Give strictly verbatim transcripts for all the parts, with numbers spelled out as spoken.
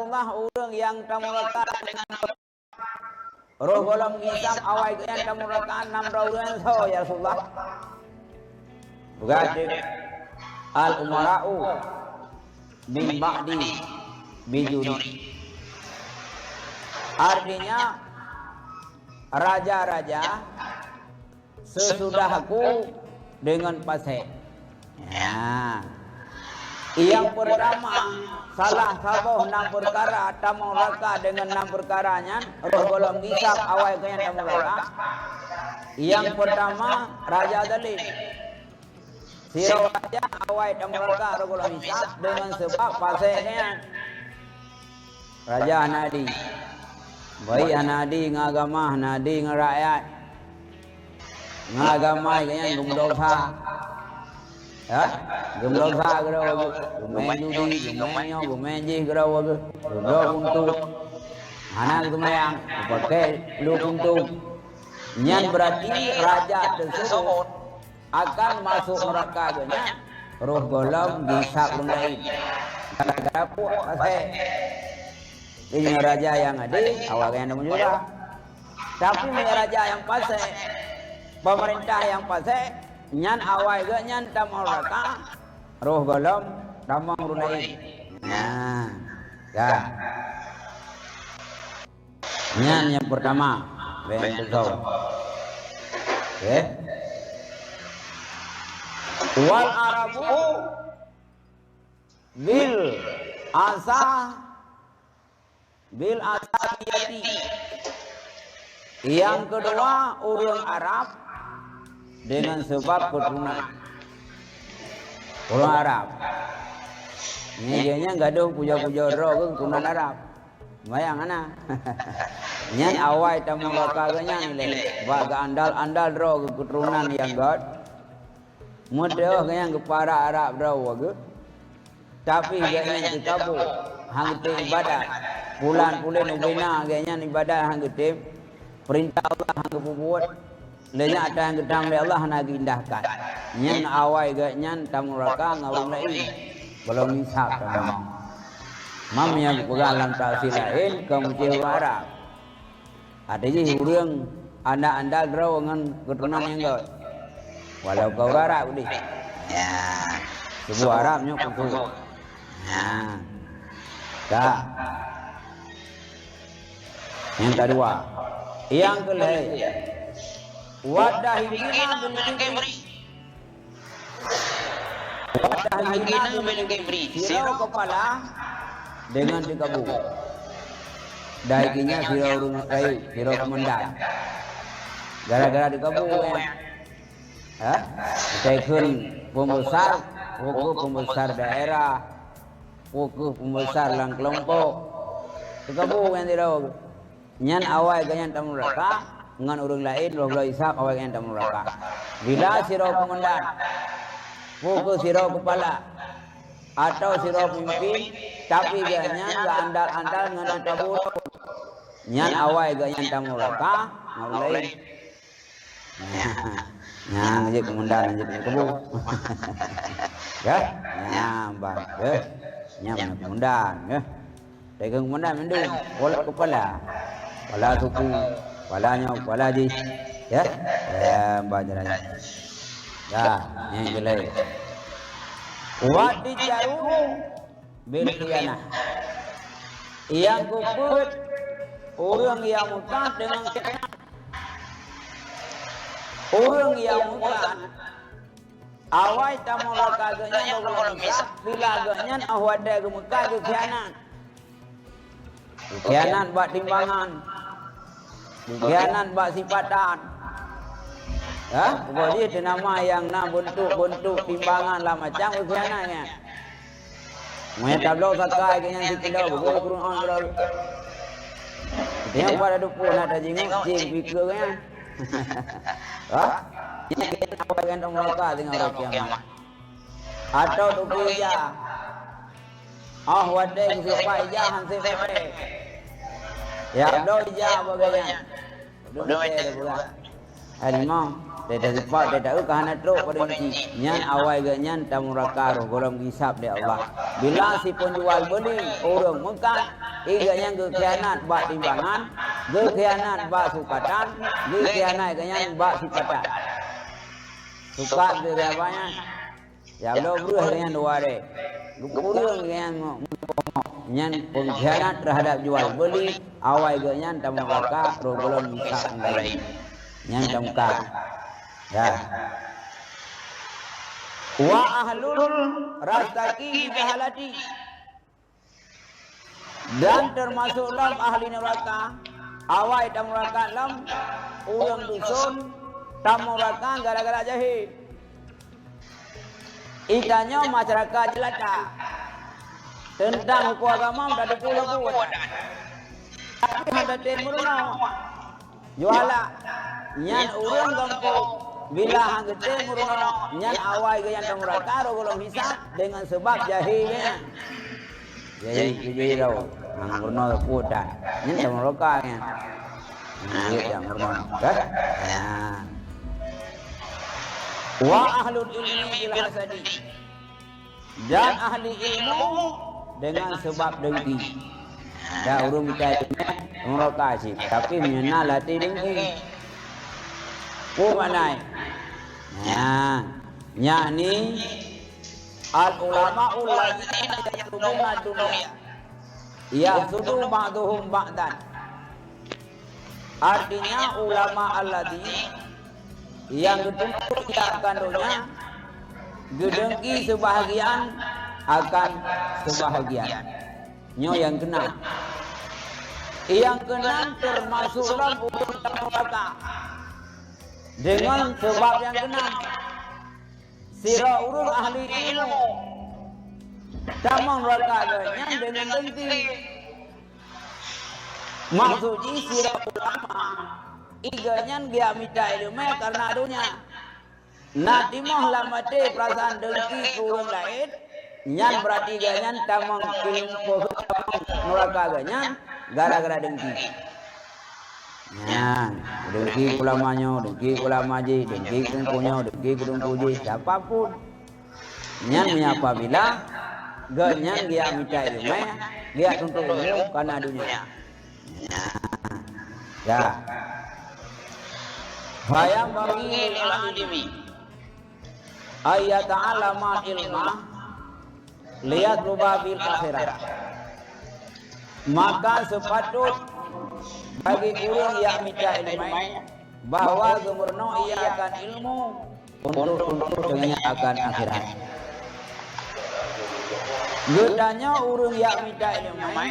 Rasulullah, ureuëng nyang tamuraka deungon roh gohlom hisab awai geuhnyan tamuraka nam droe ureuëng soe, ya Rasulullah? Peugah cit, "Al-umara'u min ba'di bijuri." Artinya, raja-raja sesudah aku deungon pasé. Ya. Nyang pertama, salah saboh nam peukara tamong raka deungon nam peukara nyan, roh gohlom hisab awai geuhnyan tamong raka. Nyang pertama, raja zalim. Sidroe raja awai tamong raka roh gohlom hisab deungon sabab pasé geuhnyan. Raja hana adé. Baik hana adé ngon agama, hana adé ngon rakyat. Ngon agama geuhnyan geumeudosa. Ya? Geumeudosa keudroe geuh. Geumeuén judi, geumeuén nyoe, geumeuén jih keudroe geuh. Geubloe pintoe. Hana geuseumayang, geupakée lu pintoe. Nyan berarti raja tersebut akan masuk neraka geuhnyan, roh gohlom dihisab ureuëng laén. Gara-gara buet pasé. Jadi, meunyoe raja nyang adé, awak nyan dalam syeuruga. Tapi, meunyoe raja nyang pasé, pemerintah nyang pasé, nyan awai geuhnyan tamong raka, roh gohlom tamong ureuëng laén. Nah, ya. Nyan nyang pertama, bèk teugoe. Oke. Wal Arabu bil asa, bil asa biyadi. Nyang keudua, ureuëng Arab deungon sabab keuturonan. Ureuëng Arab. Nyan, nyan gadôh pujoe-pujoe droe geuh keuturonan Arab. Bayang hana. Nyan awai tamong raka geuhnyan ilée. Bak geuandal-andal droe geuh keuturonan nyang göt. Meuteuh geuhnyan geuparak Arab droe geuh. Tapi geuhnyan teukabô, han geutem ibadat. Pulan pulen ubena geuhnyan ibadat han geutem. Peurintah Allah han geupeubuet. Lé nyan atra nyang geutam lé Allah hana geuindahkan. Nyan awai geuhnyan tamong raka ngon ureuëng laén. Gohlom hisab tamong. Mam nyang geupeugah lam tafsir laén, ka meucéh ureuëng Arab. Ada jih ureuëng anak andal droe ngon keuturonan nyang göt. Walau ka ureuëng Arab udeh. Ya. Tuboh Arab nyoe khusus. Ya. Ka. Nyang keudua. Nyang keulhèe. Wadahikina bil kibri. Wadahikina bil kibri. Sidroe keupala deungon teukabô. Dahikina sidroe ureuëng rayeuk, sidroe keumandan. Gara-gara teukabô, eh. Ha? Teukeun pembesar, pokok pembesar daerah, pokok pembesar lam kelompok. Teukabô nyan sidroe. Nyan awai geuhnyan tamong raka, ngon ureuëng laén roh-roh hisab awai geuhnyan tamong raka. Bila sidroe keumandan, pokok sidroe keupala, atau sidroe peumimpin, tapi geuhnyan geuandal-andal ngon teukabô, nyan awai geuhnyan tamong raka ngon ureuëng laén. Nyan jeuet keumandan, jeuet keubu. Ya? Nyan ban, ya. Nyan keumandan, ya. Pegang keumandan mandum, kepala, kepala. Kepala suku, kepala nyoe, kepala jih. Ya? Ya, ban jalan. Ya, nyan jeulai. Wa dijaru bil khianah. Nyang keupeuet, ureuëng nyang meukat deungon khianat. Ureuëng nyang meukat, awai tamong raka geuhnyan gohlom hisab, bila geuhnyan óh watèe geumeukat geukhianat. Khianat bak timbangan. Khianat bak sipatan. Ha? Pokok jih teunama nyang na beuntuk-beuntuk timbangan lam macam khianat nyan. Meunyo tabloe sakai geuhnyan sikilo, beugöt Quran keudroe. Tengok pada dupo na tajingok, cing pike geuhnyan. Ha? Nyan geuhnyan awai geuhnyan tamong raka singoh uroe kiamat. Atau tupi ija. Óh watèe geusipak ija han sép-sép. Ya, bloe ija bak geuhnyan. Dua meter bulan. Hai limong. Teuta sipat, teuta ka hana trok padum cit. Nyan awai geuh nyan tameuraka roh gohlom hisab lé Allah. Bila siphon jual beuli ureuëng meukat, i geuh nyan geukhianat bak timbangan, geukhianat bak sukatan, geukhianat geuh nyan bak sukatan. Sukat geuh apa nyan? Ya, bloe breueh nyan dua deh. Geupeureueng nyan ngo-, nyan pengkhianat terhadap jual beli, awai geuh nyan tameuraka roh gohlom hisab ngon laén. Nyan tameukat. Ya. Wa ahlul rastaqi bi jahalati. Dan teumasok lom ahli nuraka, awai tamuraka lom ureuëng dusun tamuraka gara-gara jahé. Itanyoe masyarakat jelata teuntang huköm agama dan dukung lagu. Tapi hana tem meurunoe. Juala, nyan ureuëng gampông bila han geutem meurunoe, nyan awai geuh nyan tamuraka roh gohlom hisab deungon sabab jahé nyan. Jahé, jahé roh. Han meurunoe puta. Nyan tamuraka nyan. Nyan, nyan meurunoe. Kan? Nyan. Wa ahlul ilmi bil hasadi. Dan ahli ilmu dengan sebab dengki. Dan ureuëng mita ilmu, muraka cit, tapi meunyoe na lam até dengki. Peue makna? Nyan, yakni al-ulama'u allazina yatlubuna dunya, yahsudu ba'duhum ba'dan. Artinya, ulama alladzi nyang geutuntut ia akan donya, geudengki sebahagian akan sebahagian. Nyoe nyang keunam. Nyang keunam teumasok lom ureuëng tamuraka. Deungon sabab nyang keunam, sidroe ureuëng ahli ilmu tamong raka geuh nyan deungon dengki. Maksud jih sidroe ulama, i geuh nyan geujak mita iéleumé kareuna donya. Na timoh lam até peurasaan dengki keu ureuëng laén, nyan beurati geuh nyan tamong ilmu, tamong nuraka geuh nyan gara-gara dengki. Nyan, dengki ulama nyoe, dengki ulama jih, dengki teungku nyoe, dengki teungku jih, siapa pun. Nyan meunyoe apabila geuh nyan geujak mita iéleumé, geujak tuntut ilmu kareuna donya. Ya. Fayanbaghi lil alimi an yata'allama ilma liyatluba bil akhirah. Maka seupatôt bagi ureuëng nyang mita iéleumé bahwa geumeurunoe ia akan ilmu untuk tuntut deungon nyan akan akhirat. Geutanyoe ureuëng nyang mita iéleumé,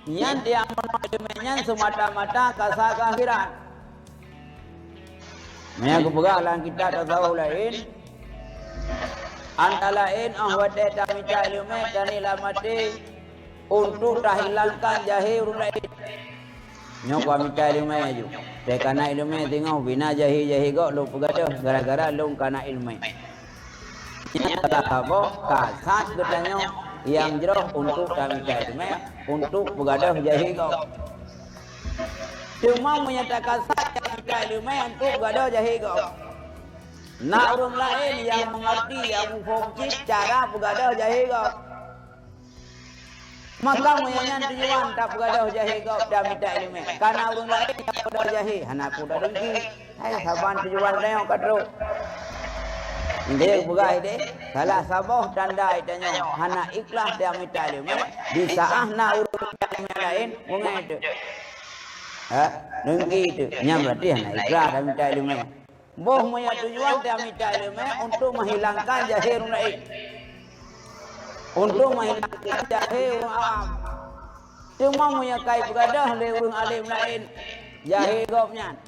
nyan tiang meurunoe iéleumé nyan seumata-mata kasa keu akhirat. Meunyoe geupeugah lam kitab tasawuf laén, antara laén óh watée tamita iéleumé taniet lam até untuk tahilangkan jahé ureuëng laén. Nyoe ka mita iéleumé laju. Teuka na iéleumé singoh bina jahé-jahé gob lôn peugadôh gara-gara lôn ka na iéleumé. Nyan salah saboh kasat geutanyoe nyang jroh untuk tamita iéleumé, untuk peugadôh jahé gob. Teuma meunyoe takasat tamita iéleumé untuk peugadôh jahé gob, na ureuëng laén nyang meungerti, nyang muphom cit cara peugadôh jahé gob. Maka meunyoe nyan tujuan tapeugadôh jahé gob tamita iéleumé, ka na ureuëng laén nyang peugadôh jahé, hana peue tadengki. Hai, saban tujuan tanyoe ka trok. Indeh peugah ideh, salah saboh tanda itanyoe hana ikhlas tamita iéleumé, di saat na ureuëng nyang laén beungai teuk. Ha, dengki teuk. Nyan berarti hana ikhlas tamita iéleumé. Boh meunyoe tujuan tamita iéleumé untuk menghilangkan jahé ureuëng laén, untuk menghilangkan jahé ureuëng awam. Teuma meunyoe ka ipeugadôh lé ureuëng além laén jahé gob nyan,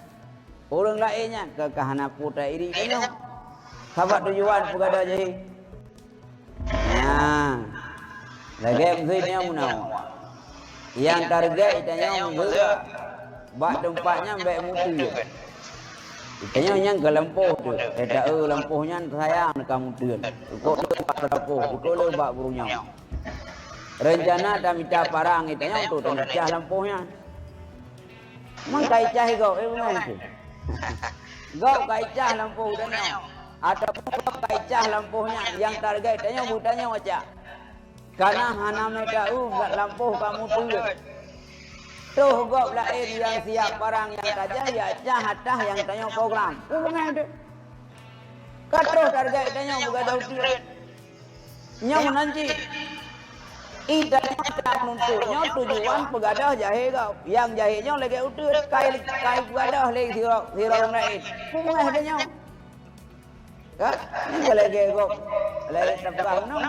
ureuëng laén nyan ka, ka hana peue tairi tanyoe. Sabab tujuan peugadôh jahé. Nah, lagée meuseujid nyoe meunan. Nyang target itanyoe meuseujid bak teumpat nyan bék meuteun. Itanyoe nyan ka lampôh teuk. Teuta eu lampôh nyan sayang ka meuteun. Cukôp le bak lampôh, cukôp le bak gurunyoe. Reuncana tamita parang itanyoe untuk tameucah lampôh nyan. Meukai cah gob, eh, beungai tu. Gob ka icah lampôh tanyoe, ataupun gob ka icah lampôh nyan, nyang target tanyoe beutanyoe cah. Kana hana meutahu lampôh ka muteue. Toh gob laén nyang siap parang nyang tajak ya cah atah nyang tanyoe program. Peue beungéh teuh. Ka troh target tanyoe beugadôh uteuen. Nyoe nan cit. Ita nyoe ka meununtot nyoe tujuan peugadôh jahé gob. Nyang jahé nyoe lagèe uteuen, kai, kai peugadôh lé sidroe, sidroe ureueng laén. Peue beungéh tanyoe. Ka? Nyan ka lagèe gob. Lagèe tapeugah meunoe.